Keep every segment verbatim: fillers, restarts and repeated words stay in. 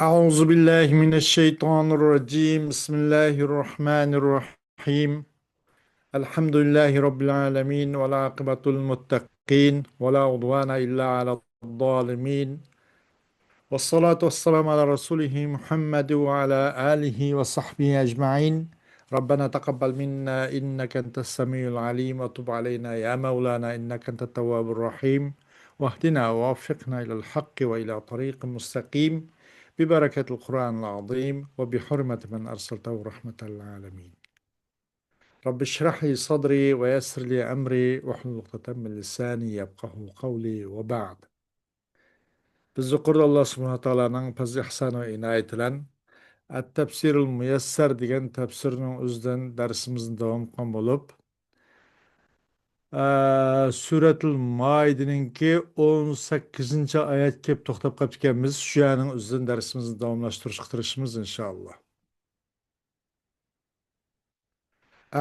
أعوذ بالله من الشيطان الرجيم. بسم الله الرحمن الرحيم. الحمد لله رب العالمين، والعاقبة للمتقين، ولا عدوان إلا على الظالمين. والصلاة والسلام على رسوله محمد وعلى آله وصحبه أجمعين. ربنا تقبل منا إنك أنت السميع العليم، وتب علينا يا مولانا إنك أنت التواب الرحيم، واهدنا ووفقنا إلى الحق وإلى طريق مستقيم، ببركة القرآن العظيم وبحرمة من أرسلته رحمة للعالمين. رب اشرح لي صدري ويسر لي أمري واحلل عقدة من لساني يفقهوا قولي، وبعد. بىز يۇقىرىدا ئاللا سۇبھانەھۇ ۋە تائالانىڭ پەزلى ئىھسانى ۋە ئىنايىتى بىلەن ئەت-تەپسىرۇل مۇيەسسەر دېگەن تەپسىرنىڭ ئۆزىدىن دەرسىمىزنى داۋام قىلغان بولۇپ، ئە، سۈرەتۇل مائىدىنىڭكى ئون سەككىزىنچى ئايەتكە كېلىپ توختاپ قاپتىكەنمىز. شۇ يەرنىڭ ئۆزىدىن دەرسىمىزنى داۋاملاشتۇرۇشقا تىرىشىمىز، ئىنشائاللا.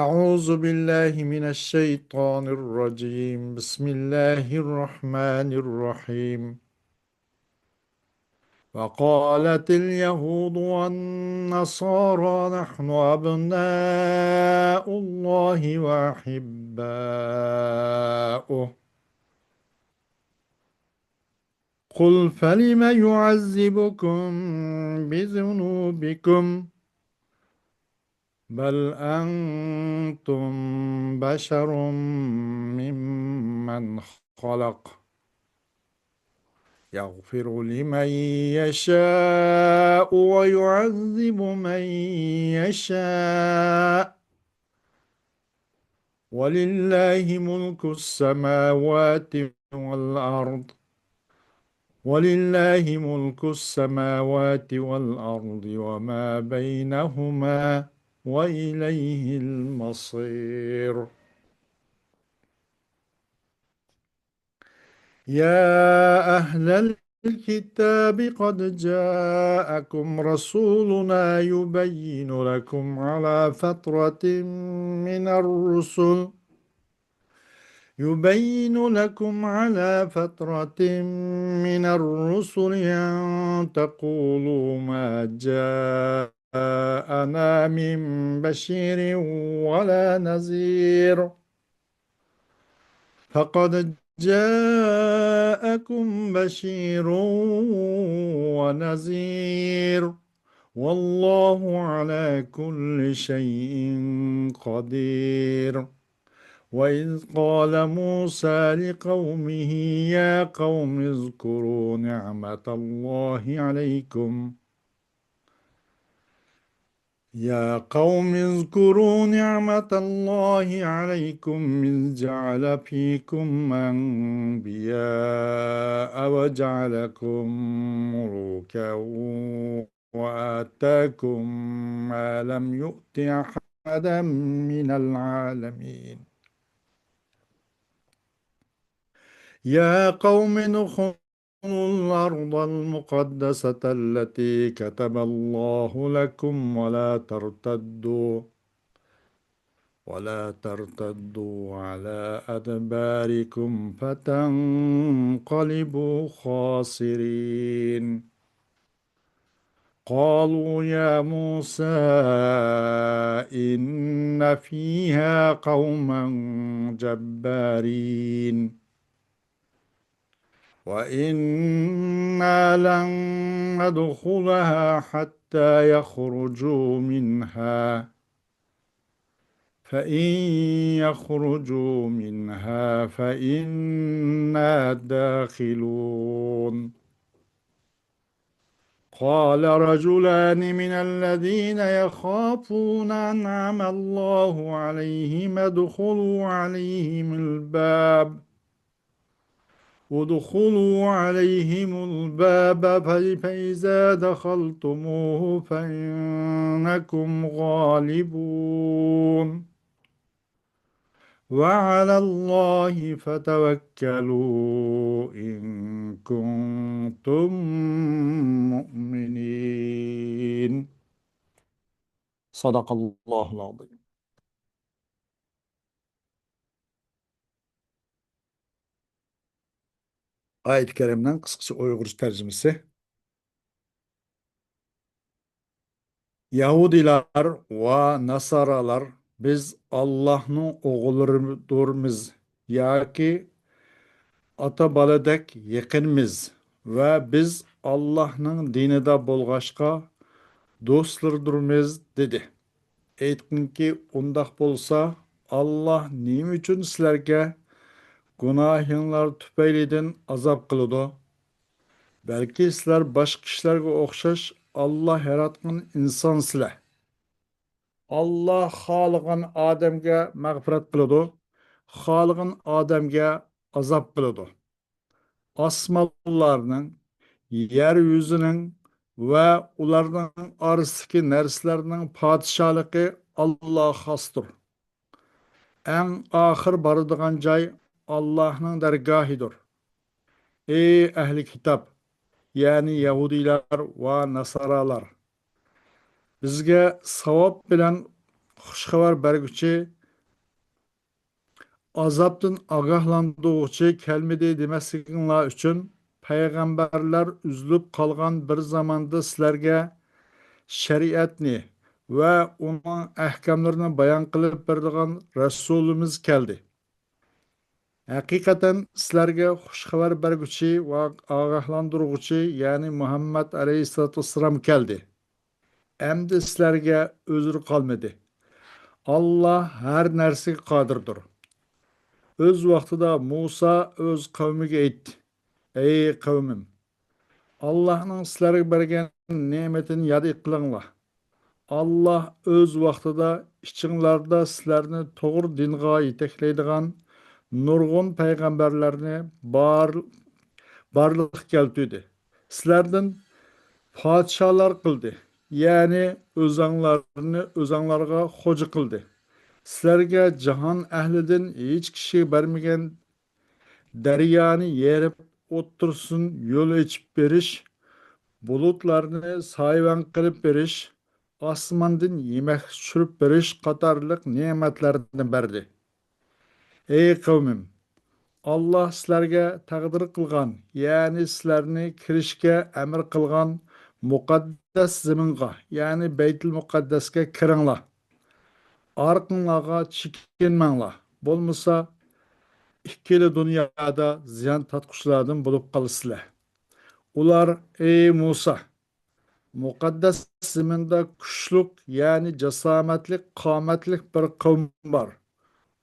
أعوذ بالله من الشيطان الرجيم. بسم الله الرحمن الرحيم. وقالت اليهود والنصارى نحن أبناء الله وأحباؤه. قل فلم يعذبكم بذنوبكم بل أنتم بشر ممن خلق يغفر لمن يشاء ويعذب من يشاء ولله ملك السماوات والأرض ولله ملك السماوات والأرض وما بينهما وإليه المصير. يا أهل الكتاب قد جاءكم رسولنا يبين لكم على فترة من الرسل يبين لكم على فترة من الرسل أن تقولوا ما جاءنا من بشير ولا نذير فقد جاءكم بشير ونذير والله على كل شيء قدير. وإذ قال موسى لقومه يا قوم اذكروا نعمة الله عليكم يا قوم اذكروا نعمة الله عليكم إذ جعل فيكم أنبياء وجعلكم ملوكا وآتاكم ما لم يؤت أحدا من العالمين. يا قوم ادخلوا الأرض المقدسة التي كتب الله لكم ولا ترتدوا ولا ترتدوا على أدباركم فتنقلبوا خاسرين. قالوا يا موسى إن فيها قوما جبارين وإنا لن ندخلها حتى يخرجوا منها فإن يخرجوا منها فإنا داخلون. قال رجلان من الذين يخافون أنعم الله عليهم ادخلوا عليهم الباب ادخلوا عليهم الباب ف-، فإذا دخلتموه فإنكم غالبون. وعلى الله فتوكلوا إن كنتم مؤمنين. صدق الله العظيم. ئايەت كەرىمنىڭ قىسقىچە ئۇيغۇرچە تەرجىمىسى. يەھۇدىيلار ۋە ناسارالار، بىز ئاللاھنىڭ ئوغۇللىرىدۇرمىز ياكى ئاتا-بالىدەك يېقىنمىز ۋە بىز ئاللاھنىڭ دىنىدا بولغاچقا دوستلىرىدۇرمىز، دېدى. ئېيتقىنكى، ئۇنداق بولسا، ئاللاھ نېمە ئۈچۈن سىلەرگە گۇناھىڭلار تۈپەيلىدىن ئازاب قىلىدۇ؟ بەلكى سىلەر باشقا كىشىلەرگە ئوخشاش ئاللاھ ياراتقان ئىنسانسىلەر. ئاللاھ خالىغان ئادەمگە مەغپىرەت قىلىدۇ، خالىغان ئادەمگە ئازاب قىلىدۇ. ئاسمانلارنىڭ، يەر يۈزىنىڭ ۋە ئۇلارنىڭ ئارىسىدىكى نەرسىلەرنىڭ پادىشاھلىقى ئاللاھقا خاستۇر. ئەڭ ئاخىر بارىدىغان جاي ئاللاھنىڭ دەرگاھىدۇر. ئەي ئەھلى كىتاب، يەنى يەھۇدىيلار ۋە ناسارالار! بىزگە ساۋاب بىلەن خۇش خەۋەر بەرگۈچى، ئازابتىن ئاگاھلاندۇرغۇچى كەلمىدى دېمەسلىكىڭلار ئۈچۈن، پەيغەمبەرلەر ئۈزۈلۈپ قالغان بىر زاماندا سىلەرگە شەرىئەتنى ۋە ئۇنىڭ ئەھكاملىرىنى بايان قىلىپ بېرىدىغان رەسۇلىمىز كەلدى. ھەقىقەتەن سىلەرگە خۇش خەۋەر بەرگۈچى ۋە ئاگاھلاندۇرغۇچى، يەنى مۇھەممەد ئەلەيھىسسالاتۇ ۋەسسالام كەلدى. ئەمدى سىلەرگە ئۆزرە قالمىدى. ئاللاھ ھەر نەرسىگە قادىردۇر. ئۆز ۋاقتىدا مۇسا ئۆز قەۋمىگە ئېيتتى: ئەي قەۋمىم! ئاللاھنىڭ سىلەرگە بەرگەن نېمىتىنى ياد قىلىڭلار. ئاللاھ ئۆز ۋاقتىدا ئىچىڭلاردا سىلەرنى توغرا دىنغا يېتەكلەيدىغان نۇرغۇن پەيغەمبەرلەرنى بار، بارلىققا كەلتۈردى. سىلەردىن پادىشاھلار قىلدى، يەنى ئۆزەڭلارنى ئۆزەڭلارغا خوجا قىلدى. سىلەرگە جاھان ئەھلىدىن ھېچ كىشىگە بەرمىگەن دەريانى يېرىپ، ئوتتۇرىسىدىن يول ئېچىپ بېرىش، بۇلۇتلارنى سايىۋەن قىلىپ بېرىش، ئاسماندىن يېمەك چۈشۈرۈپ بېرىش قاتارلىق نېمەتلەرنى بەردى. ئەي قەۋمىم! ئاللاھ سىلەرگە تەقدىر قىلغان، يەنى سىلەرنى كىرىشكە ئەمر قىلغان مۇقەددەس زېمىنغا، يەنى بەيتۇل مۇقەددەسكە كىرىڭلار. ئارقىڭلارغا چېكىنمەڭلار، بولمىسا ئىككىلا دۇنيادا زىيان تارتقۇچىلاردىن بولۇپ قالىسىلەر. ئۇلار: ئەي مۇسا! مۇقەددەس زېمىندا كۈچلۈك، يەنى جاسامەتلىك، قامەتلىك بىر قەۋم بار.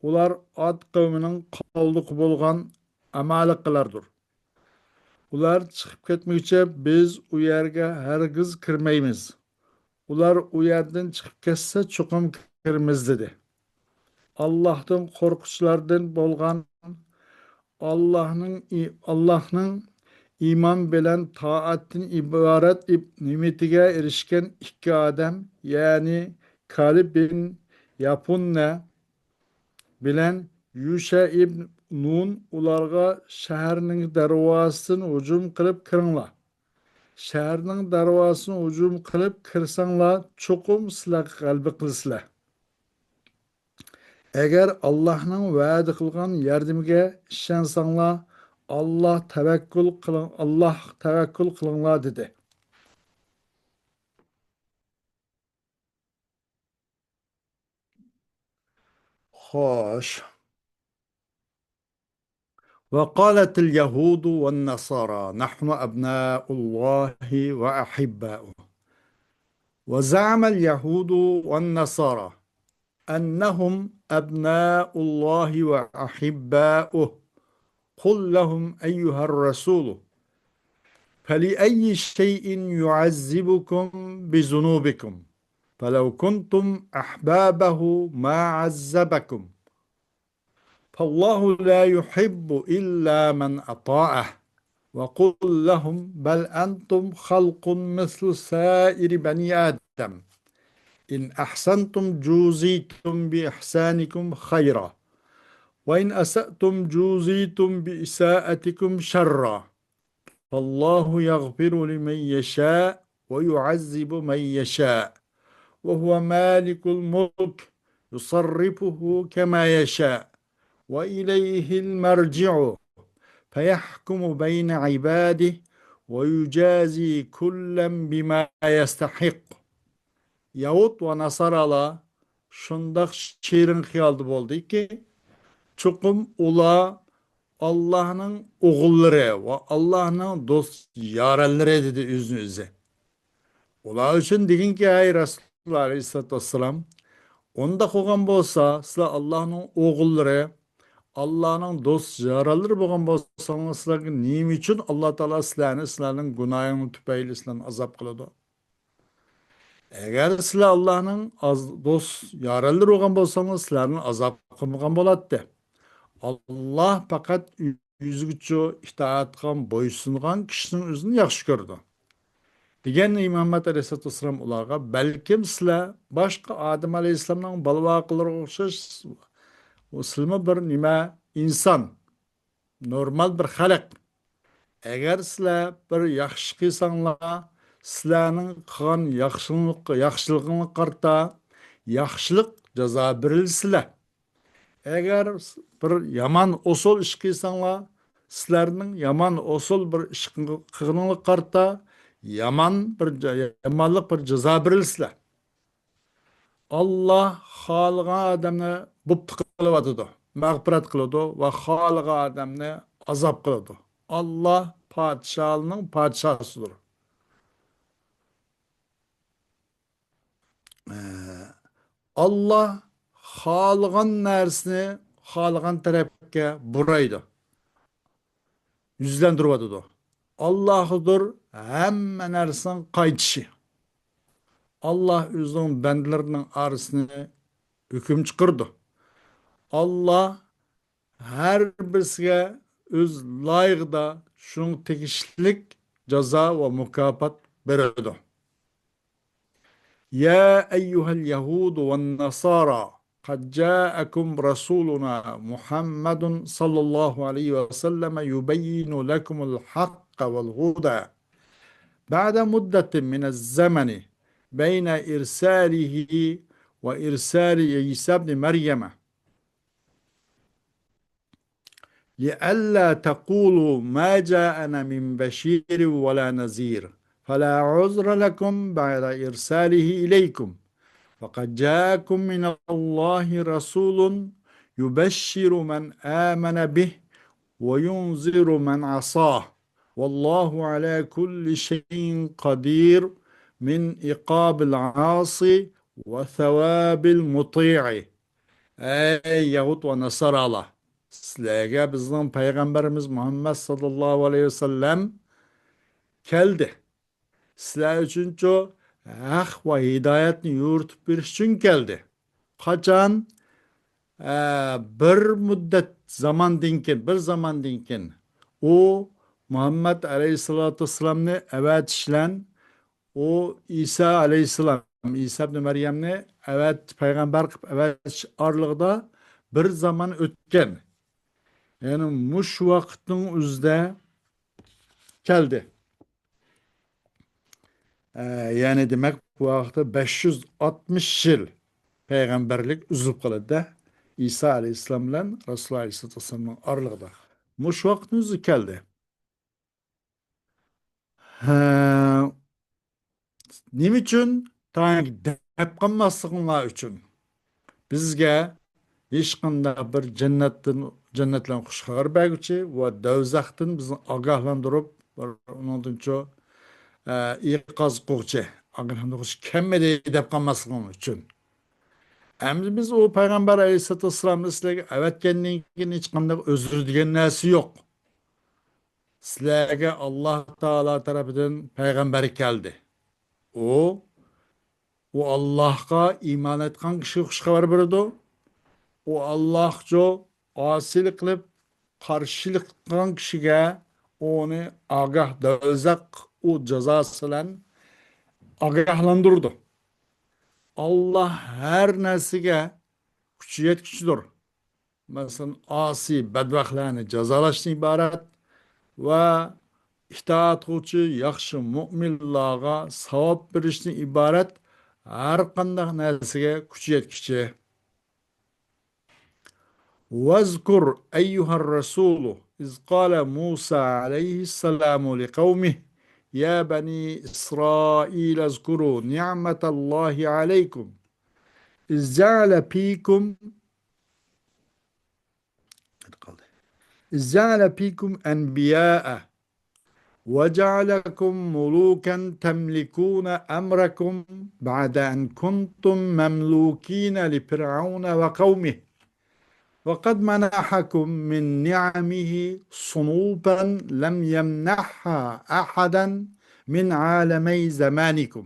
ئۇلار ئاد قەۋمىنىڭ قالدۇقى بولغان ئامالىقىلاردۇر. ئۇلار چىقىپ كەتمىگۈچە بىز ئۇ يەرگە ھەرگىز كىرمەيمىز. ئۇلار ئۇ يەردىن چىقىپ كەتسە، چوقۇم كىرىمىز، دېدى. ئاللاھتىن قورققۇچىلاردىن بولغان، ئاللاھنىڭ ئى-، ئاللاھنىڭ ئىمان بىلەن تائەتتىن ئىبارەت ئىب-، نېمىتىگە ئېرىشكەن ئىككى ئادەم، يەنى كالىب بىن يەپۇننە بىلەن يۈشە ئىبن نۇن ئۇلارغا: شەھەرنىڭ دەرۋازىسىدىن ھۇجۇم قىلىپ كىرىڭلار. شەھەرنىڭ دەرۋازىسىدىن ھۇجۇم قىلىپ كىرسەڭلار، چوقۇم سىلەر غەلىبە قىلىسىلەر. ئەگەر ئاللاھنىڭ ۋەدە قىلغان ياردىمىگە ئىشەنسەڭلار، ئاللاھ تەۋەككۈل قىلىڭ، ئاللاھقا تەۋەككۈل قىلىڭلار، دېدى. خوش. وقالت اليهود والنصارى: نحن أبناء الله وأحباؤه. وزعم اليهود والنصارى أنهم أبناء الله وأحباؤه. قل لهم أيها الرسول: فلأي شيء يعذبكم بذنوبكم؟ فلو كنتم أحبابه ما عذبكم. فالله لا يحب إلا من أطاعه. وقل لهم: بل أنتم خلق مثل سائر بني آدم. إن أحسنتم جوزيتم بإحسانكم خيرا، وإن أسأتم جوزيتم بإساءتكم شرا. فالله يغفر لمن يشاء ويعذب من يشاء، وهو مالك الملك، يصرفه كما يشاء، وإليه المرجع، فيحكم بين عباده ويجازي كلا بما يستحق. يەھۇد ۋە ناسارالار شۇنداق شېرىن خىيالدا بولدىكى، چوقۇم ئۇلار ئاللاھنىڭ ئوغۇللىرى ۋە ئاللاھنىڭ دوست يارەنلىرى دېدى ئۆزىنى ئۆزى. ئۇلار ئۈچۈن دېگىنكى، ئەي رەسۇلۇللاھ ئەلەيھىسسالاتۇ ۋەسسالام، ئۇنداق بولغان بولسا، سىلەر ئاللاھنىڭ ئوغۇللىرى، ئاللاھنىڭ دوست يارەنلىرى بولغان بولساڭلار، سىلەرگە نېمە ئۈچۈن ئاللاھ تائالا سىلەرنى، سىلەرنىڭ گۇناھىڭلار تۈپەيلى سىلەرنى ئازاب قىلىدۇ؟ ئەگەر سىلەر ئاللاھنىڭ ئاز-، دوست يارەنلىرى بولغان بولساڭلار، سىلەرنى ئازاب قىلمىغان بولاتتى. ئاللاھ پەقەت ئۆزىگىچۇ ئىتائەت قىلغان، بويسۇنغان كىشىنىڭ ئۆزىنى ياخشى كۆرىدۇ. دېگەن مۇھەممەد ئەلەيھىسسالاتۇ ۋەسسالام ئۇلارغا، بەلكىم سىلەر باشقا ئادەم ئەلەيھىسسالامنىڭ بالىۋاقلىرىغا ئوخشاش، سىلىمۇ بىر نېمە ئىنسان، نورمال بىر خەلق. ئەگەر سىلەر بىر ياخشى قىلساڭلار، سىلەرنىڭ قىلغان ياخشىلىق-، ياخشىلىقىڭلارغا قارىتا ياخشىلىق جازا بېرىلسىلەر. ئەگەر بىر يامان ئوسال ئىش قىلساڭلار، سىلەرنىڭ يامان ئوسال بىر ئىش قىلغىنىڭلارغا قارىتا يامان بىر جا-، يامانلىق بىر جازا بېرىلسىلەر. ئاللاھ خالىغان ئادەمنى بۇپتا قىلىۋاتىدۇ، مەغپىرەت قىلىدۇ ۋە خالىغان ئادەمنى ئازاب قىلىدۇ. ئاللاھ پادىشاھلارنىڭ پادىشاھسىدۇر. ئە، ئاللاھ خالىغان نەرسىنى خالىغان تەرەپكە بۇرايدۇ، يۈزلەندۈرۈۋاتىدۇ. ئاللاھقىدۇر ھەممە نەرسىنىڭ قايتىشى. ئاللاھ ئۆزىنىڭ بەندىلىرىنىڭ ئارىسىنى ھۆكۈم چىقىرىدۇ. ئاللاھ ھەر بىرسىگە ئۆز لايىقىدا شۇنىڭغا تېگىشلىك جازا ۋە مۇكاپات بېرىدۇ. يا أيها اليهود والنصارى قد جاءكم رسولنا محمد صلى الله عليه وسلم يبين لكم الحق والهدى بعد مدة من الزمن بين إرساله وإرسال عيسى ابن مريم لئلا تقولوا ما جاءنا من بشير ولا نذير فلا عذر لكم بعد إرساله إليكم فقد جاءكم من الله رسول يبشر من آمن به وينذر من عصاه والله على كل شيء قدير من عقاب العاصي وثواب المطيع. ئەي يەھۇد ۋە ناسارالار، سىلەرگە بىزنىڭ پەيغەمبىرىمىز مۇھەممەد ساللاللاھۇ ئەلەيھى ۋەسەللەم كەلدى. سىلەر ئۈچۈنچۇ ھەق ۋە ھىدايەتنى يورۇتۇپ بېرىش ئۈچۈن كەلدى. قاچان؟ ئە، بىر مۇددەت زاماندىن كېيىن، بىر زاماندىن كېيىن ئۇ مۇھەممەد ئەلەيھىسسالاتۇ ۋەسسالامنى ئەۋەتىش بىلەن ئۇ ئىسا ئەلەيھىسسالام، ئىسا ئىبنى مەريەمنى ئەۋەت-، پەيغەمبەر قىلىپ ئەۋەتىش ئارىلىقىدا بىر زامان ئۆتكەن. يەنى مۇشۇ ۋاقىتنىڭ ئۆزىدە كەلدى. ئە، يەنى دېمەك، بۇ ۋاقىتتا بەش يۈز ئاتمىش يىل پەيغەمبەرلىك ئۈزۈلۈپ قالىدۇ-دە، ئىسا ئەلەيھىسسالام بىلەن رەسۇلۇللاھ ئەلەيھىسسالاتۇ ۋەسسالامنىڭ ئارىلىقىدا. مۇشۇ ۋاقىتنىڭ ئۆزىدە كەلدى. ھە، نېمە ئۈچۈن؟ تاكى دەپ قالماسلىقىڭلار ئۈچۈن. بىزگە ھېچقانداق بىر جەننەتتىن، جەننەت بىلەن خۇش خەۋەر بەرگۈچى ۋە دوزاختىن بىزنى ئاگاھلاندۇرۇپ، بىر ئۇنىڭدىنچۇ، ئە، ئىقاز قىلغۇچى، ئاگاھلاندۇرغۇچى كەلمىدى دەپ قالماسلىقىڭ ئۈچۈن. ئەمدى بىز ئۇ پەيغەمبەر ئەلەيھىسسالاتۇ ۋەسسالامنى سىلەرگە ئەۋەتكەندىن كېيىن ھېچقانداق ئۆزرى دېگەن نەرسە يوق. سىلەرگە ئاللاھ تائالا تەرىپىدىن پەيغەمبەر كەلدى. ئۇ، ئۇ ئاللاھقا ئىمان ئېيتقان كىشىگە خۇش خەۋەر بېرىدۇ. ئۇ ئاللاھقا ئاسىيلىق قىلىپ، قارشىلىق قىلغان كىشىگە ئۇنى ئاگاھ، دوزاخ، ئۇ جازاسى بىلەن ئاگاھلاندۇرىدۇ. ئاللاھ ھەر نەرسىگە كۈچى يەتكۈچىدۇر. مەسىلەن، ئاسىي، بەدبەختلەرنى جازالاشتىن ئىبارەت ۋە ئىتائەت قىلغۇچى ياخشى مۆمىنلارغا ساۋاب بېرىشتىن ئىبارەت ھەر قانداق نەرسىگە كۈچى يەتكۈچى. واذكر أيها الرسول إذ قال موسى عليه السلام لقومه يا بني إسرائيل اذكروا نعمة الله عليكم إذ جعل فيكم إذ جعل فيكم أنبياء وجعلكم ملوكا تملكون أمركم بعد أن كنتم مملوكين لفرعون وقومه وقد منحكم من نعمه صنوفا لم يمنحها أحدا من عالمي زمانكم.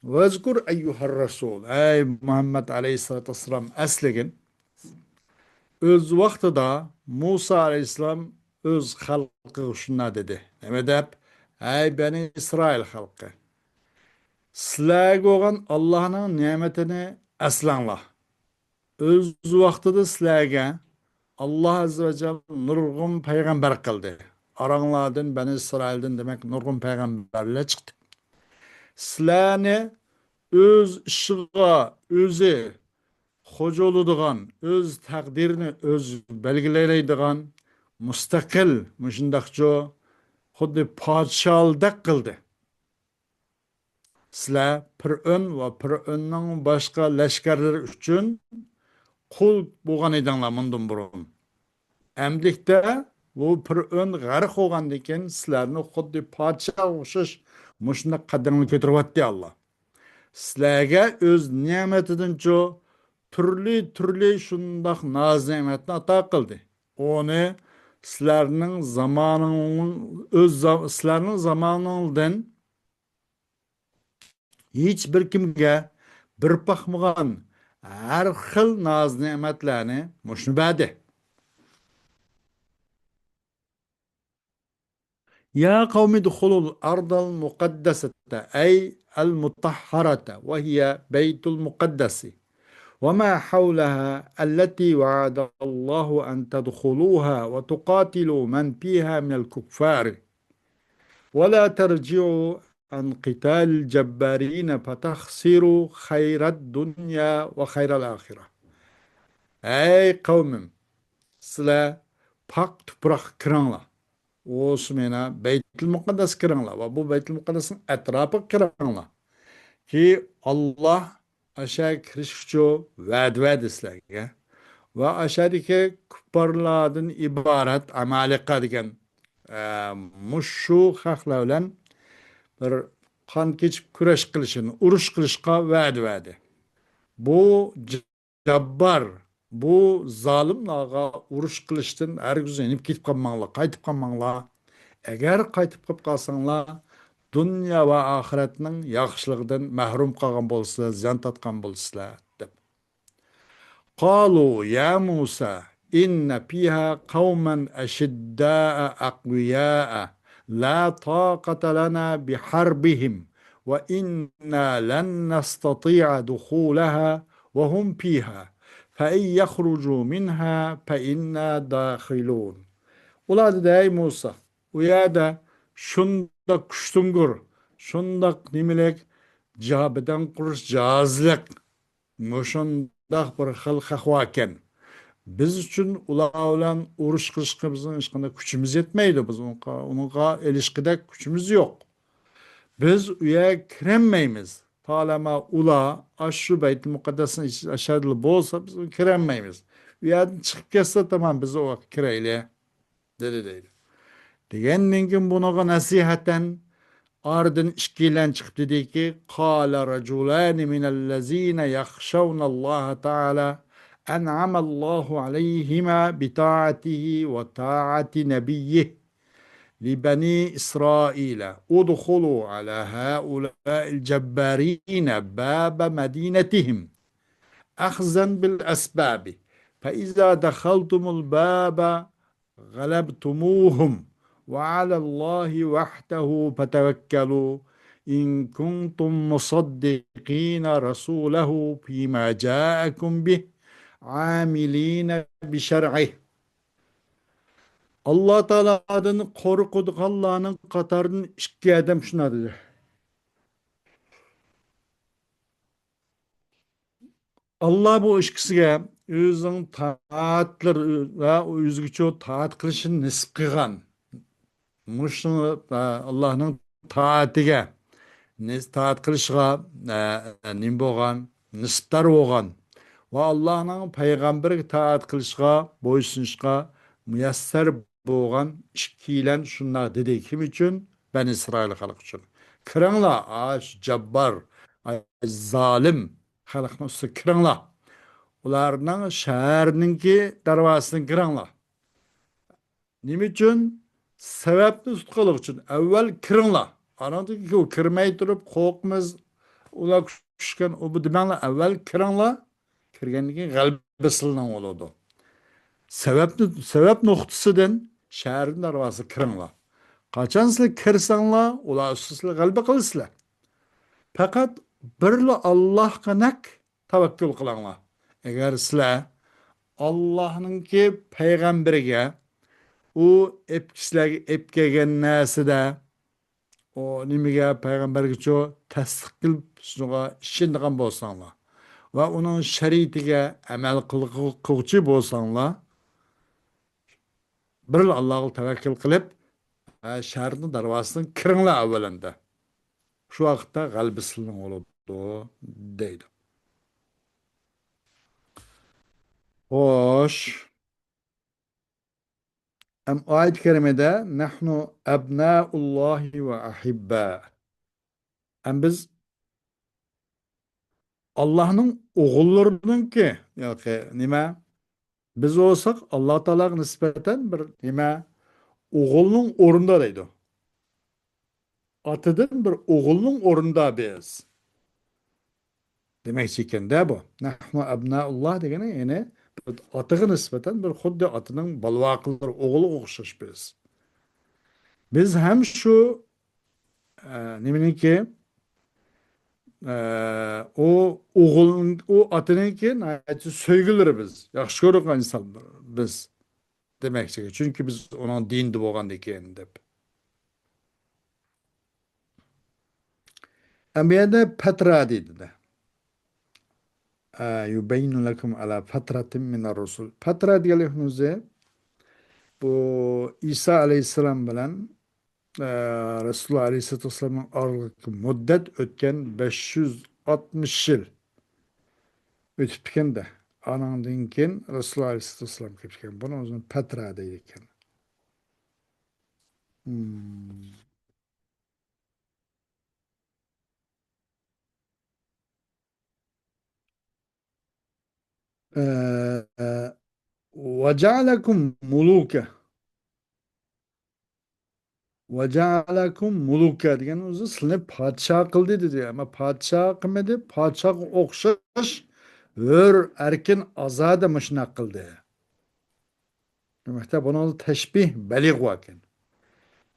ۋەزكۇر ئەييۇھەر رەسۇل، ئەي مۇھەممەد ئەلەيھىسسالاتۇ ۋەسسالام، ئەسلىگىن. ئۆز ۋاقتىدا مۇسا ئەلەيھىسسالام ئۆز خەلقىگە شۇنداق دېدى. نېمە دەپ؟ ئەي بەنى ئىسرائىل خەلقى، سىلەرگە بولغان ئاللاھنىڭ نېمىتىنى ئەسلەڭلار. ئۆز ۋاقتىدا سىلەرگە ئاللا ئەززە ۋە جەل نۇرغۇن پەيغەمبەر قىلدى. ئاراڭلاردىن، بەنى ئىسرائىلدىن، دېمەك، نۇرغۇن پەيغەمبەرلەر چىقتى. سىلەرنى ئۆز ئىشىغا ئۆزى خوجا بولىدىغان، ئۆز تەقدىرىنى ئۆزى بەلگىلەيدىغان مۇستەقىل، مۇشۇنداقچۇ، خۇددى پادىشاھلاردەك قىلدى. سىلەر پىرئۆن ۋە پىرئۆننىڭ باشقا لەشكەرلىرى ئۈچۈن قۇل بولغان ئىدىڭلار مۇندىن بۇرۇن. ئەمدىلىكتە بۇ پىرئۆن غەرق بولغاندىن كېيىن، سىلەرنى خۇددى پادىشاھقا ئوخشاش مۇشۇنداق قەددىڭلارنى كۆتۈرۈۋەتتى ئاللا. سىلەرگە ئۆز نېمىتىدىنچۇ تۈرلى تۈرلۈك شۇنداق ناز نېمەتنى ئاتا قىلدى. ئۇنى سىلەرنىڭ زامانىڭ، ئۆز زا-، سىلەرنىڭ زامانىڭدىن ھېچ بىر كىمگە بېرىپ باقمىغان ھەر خىل ناز نېمەتلەرنى مۇشۇ بەردى. يا قوم ادخلوا الأرض المقدسة، أي المطهرة، وهي بيت المقدس وما حولها، التي وعد الله أن تدخلوها وتقاتلوا من فيها من الكفار، ولا ترجعوا عن قتال الجبارين فتخسروا خير الدنيا وخير الآخرة. ئەي قەۋمىم، سىلەر پاك تۇپراققا كىرىڭلار. ئۇ سۇمىنا بەيتۇل مۇقەددەسكە كىرىڭلار ۋە بۇ بەيتۇل مۇقەددەسنىڭ ئەتراپىغا كىرىڭلار. كى، ئاللا ئاشا كىرىش ئۈچۈن ۋەدە بەردى سىلەرگە. ۋە ئاشادىكى كۇپپارلاردىن ئىبارەت ئامالىقە دېگەن، ئە، مۇشۇ خەقلەر بىلەن بىر قان كېچىپ كۈرەش قىلىشىنى، ئۇرۇش قىلىشقا ۋەدە بەردى. بۇ جاببار، بۇ زالىملارغا ئۇرۇش قىلىشتىن ھەرگىز يېنىپ كېتىپ قالماڭلار، قايتىپ قالماڭلار. ئەگەر قايتىپ قېلىپ قالساڭلار، دۇنيا ۋە ئاخىرەتنىڭ ياخشىلىقىدىن مەھرۇم قالغان بولىسىلەر، زىيان تارتقان بولىسىلەر، دەپ. قالوا يا موسى إن فيها قوما أشداء أقوياء لا طاقة لنا بحربهم وإنا لن نستطيع دخولها وهم فيها فإن يخرجوا منها فإنا داخلون. ئۇلار دېدى، ئەي مۇسا، ئۇ يەردە شۇنداق كۈچتۈڭگۈر، شۇنداق نېمىلىك، جا-، بەدەن قۇرۇش جاھازلىق، مۇشۇنداق بىر خىل خەق باركەن. بىز ئۈچۈن ئۇلار بىلەن ئۇرۇش قىلىشقا بىزنىڭ ھېچقانداق كۈچىمىز يەتمەيدۇ. بىز ئۇنىڭغا، ئۇنىڭغا ئېلىشقىدەك كۈچىمىز يوق. بىز ئۇ يەرگە كىرەلمەيمىز. تالەما ئۇلار ئاشۇ بەيتۇل مۇقەددەسنىڭ ئىچىدە ئاشادىلا بولسا، بىز كىرەلمەيمىز. ئۇ يەردىن چىقىپ كەتسە تامام، بىز ئۇ يەرگە كىرەيلى، دېدى دەيدۇ. دېگەندىن كېيىن بۇنىڭغا نەسىھەتەن ئارىدىن ئىككىيلەن چىقىپ دېدىكى، قال رجلان من الذين يخشون الله تعالى أنعم الله عليهما بطاعته وطاعة نبيه لبني إسرائيل ادخلوا على هؤلاء الجبارين باب مدينتهم أخذا بالأسباب فإذا دخلتم الباب غلبتموهم وعلى الله وحده فتوكلوا إن كنتم مصدقين رسوله فيما جاءكم به عاملين بشرعه. ئاللا تائالادىن قورقىدىغانلارنىڭ قاتارىدىن ئىككى ئادەم شۇنداق دېدى. ئاللا بۇ ئىككىسىگە ئۆزىنىڭ تائەتلىرى ۋە ئۆزىگىچۇ تائەت قىلىشىنى نېسىپ قىلغان. مۇشۇ، ئە، ئاللاھنىڭ تائىتىگە، نىس-، تائەت قىلىشىغا، ئە، نېمە بولغان، نىسىپدار بولغان ۋە ئاللاھنىڭ پەيغەمبىرىگە تائەت قىلىشىغا، بويسۇنۇشقا مۇيەسسەر بولغان ئىككىيلەن شۇنداق دېدى. كىم ئۈچۈن؟ بەنى ئىسرائىل خەلقى ئۈچۈن. كىرىڭلار، ئاش جاببار، ئاش زالىم خەلقنىڭ ئۈستىگە كىرىڭلار. ئۇلارنىڭ شەھەرنىڭكى دەرۋازىسىدىن كىرىڭلار. نېمە ئۈچۈن؟ سەۋەبنى تۇتقانلىق ئۈچۈن. ئەۋۋەل كىرىڭلار. ئانىڭدىن كېيىن ئۇ كىرمەي تۇرۇپ، قورقىمىز، ئۇلار كۈچكەن، ئۇ بۇ دېمەڭلار. ئەۋۋەل كىرىڭلار. كىرگەندىن كېيىن غەلىبە سىلىنىڭ بولىدۇ. سەۋەبنى، سەۋەب نۇقتىسىدىن شەھەرنىڭ دەرۋازىسىغا كىرىڭلار. قاچان سىلەر كىرسەڭلار، ئۇلار ئۈستىدە سىلەر غەلىبە قىلىسىلەر. پەقەت بىرلا ئاللاھقا نەق تەۋەككۈل قىلىڭلار. ئەگەر سىلەر ئاللاھنىڭكى پەيغەمبىرىگە، ئۇ ئەپكىسىلەرگە ئەپ كەلگەن نەرسىدە، ئۇ نېمىگە، پەيغەمبەرگىچۇ تەستىق قىلىپ، شۇنىڭغا ئىشىنىدىغان بولساڭلار ۋە ئۇنىڭ شەرىئىتىگە ئەمەل قىلغۇ-، قىلغۇچى بولساڭلار، بىرلا ئاللاغا تەۋەككۈل قىلىپ، ھە، شەھەرنىڭ دەرۋازىسىدىن كىرىڭلار ئەۋۋەلەندە. شۇ ۋاقىتتا غەلىبە سىلىنىڭ بولىدۇ، دەيدۇ. خوش. ئەم ئايەت كەرىمىدە، نەھنۇ ئەبنائۇللاھى ۋە ئەھىببا. ئەم بىز ئاللاھنىڭ ئوغۇللىرىنىڭكى، ياكى نېمە؟ بىز بولساق ئاللا تائالاغا نىسبەتەن بىر نېمە؟ ئوغۇلنىڭ ئورنىدا دەيدۇ. ئاتىدىن بىر ئوغۇلنىڭ ئورنىدا بىز. دېمەكچى ئىكەندە بۇ. نەھنۇ ئەبنائۇللاھ دېگىنى، يەنى بىر ئاتىغا نىسبەتەن بىر خۇددى ئاتىنىڭ بالىۋاقلىرى، ئوغلىغا ئوخشاش بىز. بىز ھەم شۇ، ئە، نېمىنىڭكى، ئە، ئۇ ئوغۇل، ئۇ ئاتىنىڭكى ناھايىتى سۆيگۈلىرى بىز، ياخشى كۆرىدىغان ئىنسانلار بىز دېمەكچى. چۈنكى بىز ئۇنىڭ دىنىدا بولغاندىكىن دەپ. ئەمما بۇ يەردە پەترا دېدى. ئە، يۇبەينۇ لەكۇم ئەلا پەتراتىم مىنەر رۇسۇل. پەترا دېگەنلىكىمىزدە بۇ ئىسا ئەلەيھىسسالام بىلەن، ئە، رەسۇلۇللا ئەلەيھىسسالاتۇ ۋەسسالامنىڭ ئارىلىقىدىكى مۇددەت ئۆتكەن بەش يۈز ئاتمىش يىل ئۆتۈپتىكەن-دە. ئانىڭدىن كېيىن رەسۇلۇللا ئەلەيھىسسالاتۇ ۋەسسالام كېلىپتىكەن. بۇنىڭ ئۆزىنى پەترا دەيدىكەن. مم. ئە، ئە، ۋەجەئەلەكۇم مۇلۇكە. ۋەجەئەلەكۇم مۇلۇكە دېگەن ئۆزى سىلىنى پادىشاھ قىلدى دېدى. ئەمما پادىشاھ قىلمىدى، پادىشاھقا ئوخشاش ھۆر، ئەركىن، ئازادە مۇشۇنداق قىلدى. دېمەكتە، بۇنىڭدا تەشبىھ بەلىغ باركەن.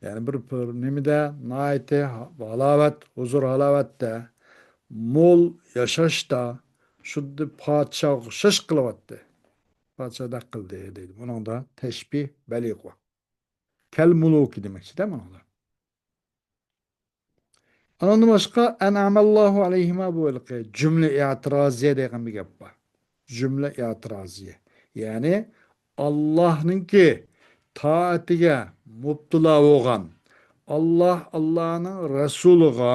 يەنى بىر، بىر نېمىدە، ناھايىتى ھالاۋەت، ھۇزۇر ھالاۋەتتە، مول ياشاشتا، شۇددى پادىشاھقا ئوخشاش قىلىۋاتتى. پادىشاھدەك قىلدى دەيدۇ. بۇنىڭدا تەشبىھ بەلىغ بار. كەل مۇلۇكى دېمەكچىدە بۇنىڭدا. ئانىڭدىن باشقا، ئەنئەمەللاھۇ ئەلەيھىما بۇ ھېلىقى جۈملە ئېتىرازىيە دېگەن بىر گەپ بار. جۈملە ئېتىرازىيە. يەنى، ئاللاھنىڭكى تائىتىگە مۇپتىلا بولغان، ئاللاھ، ئاللاھنىڭ رەسۇلىغا،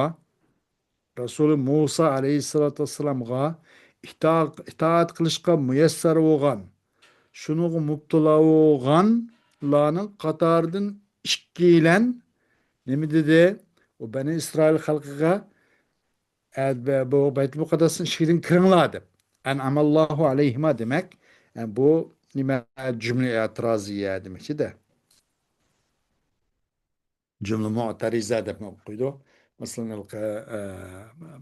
رەسۇلى مۇسا ئەلەيھىسسالاتۇ ۋەسسالامغا ئىتا-، ئىتائەت قىلىشقا مۇيەسسەر بولغان، شۇنىڭغا مۇپتىلا بولغانلارنىڭ قاتارىدىن ئىككىيلەن نېمە دېدى؟ ئۇ بەنى ئىسرائىل خەلقىگە، ئە، بە-، بۇ بەيتۇل مۇقەددەسنىڭ ئىشىكىدىن كىرىڭلار دەپ. ئەنئەمەللاھۇ ئەلەيھىما دېمەك، ئە، بۇ نېمە؟ جۈملە ئېتىرازىيە دېمەكچىدە. جۈملە مۇئتەرىزە دەپمۇ ئوقۇيدۇ. مەسىلەن، ھېلىقى، ئە،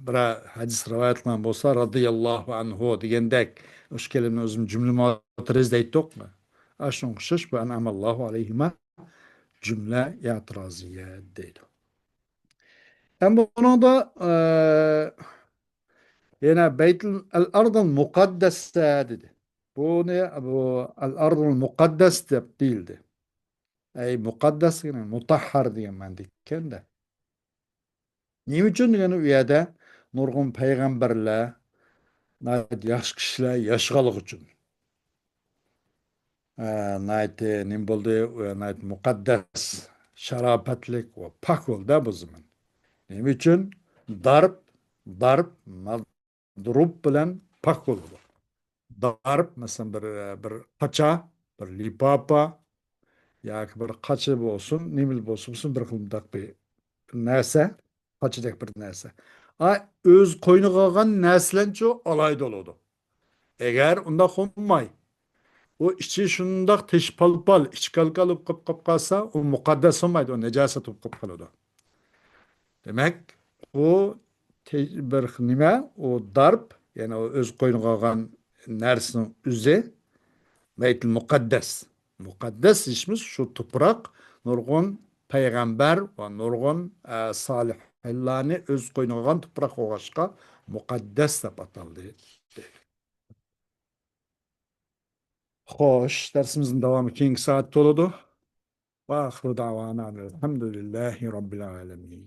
بىرەر ھەدىس رىۋايەت قىلغان بولسا، رەزىيەللاھۇ ئەنھۇ دېگەندەك، ئۇشۇ كەلىمىنى ئۆزىمىز جۈملە مۇئتەرىز دەيتتۇق. ئاشۇنىڭغا ئوخشاش بۇ ئەنئەمەللاھۇ ئەلەيھىما جۈملە ئېتىرازىيە دەيدۇ. ھەم بۇنىڭدا، ئە، يەنە بەيتۇل ئەل ئەرزۇل مۇقەددەسە دېدى. بۇنى، بۇ ئەل ئەرزۇل مۇقەددەس دەپ دېيىلدى. ئەي مۇقەددەس دېگەن مۇتەھھەر دېگەن مەنىدە ئىكەن-دە. نېمە ئۈچۈن دېگەندە، ئۇ يەردە نۇرغۇن پەيغەمبەرلەر، ناھايىتى ياخشى كىشىلەر ياشىغانلىقى ئۈچۈن. ئە، ناھايىتى نېمە بولدى؟ ئۇ ناھايىتى مۇقەددەس، شاراپەتلىك ۋە پاك بولدى بۇ زېمىن. نېمە ئۈچۈن؟ دارب، دارب، مەزرۇب بىلەن پاك بولىدۇ. دارب، مەسىلەن، بىر، بىر قاچا، بىر لىپاپا ياكى بىر قاچا بولسۇن، نېمىلا بولسۇن، بولسۇن، بىر خىل مۇنداق بىر نەرسە، قاچىدەك بىر نەرسە. ئا، ئۆز قوينىغا ئالغان نەرسىلەرنىچۇ ئالاھىدە بولىدۇ. ئەگەر ئۇنداق بولماي، ئۇ ئىچى شۇنداق تېشى پال-پال، ئىچى كال-كال بولۇپ قاپ، قاپ قالسا، ئۇ مۇقەددەس بولمايدۇ، ئۇ نەجاسەت بولۇپ قاپ قالىدۇ. دېمەك، ئۇ تې-، بىر نېمە، ئۇ دارب، يەنى ئۇ ئۆز قوينىغا ئالغان نەرسىنىڭ ئۆزى بەيتۇل مۇقەددەس. مۇقەددەس دېيىشىمىز شۇ تۇپراق نۇرغۇن پەيغەمبەر ۋە نۇرغۇن، ئە، سالىھلارنى ئۆز قوينىغا ئالغان تۇپراق بولغاچقا مۇقەددەس دەپ ئاتالدى. خوش، دەرسىمىزنىڭ داۋامى كېيىنكى سائەتتە بولىدۇ. وآخر دعوانا الحمد لله رب العالمين.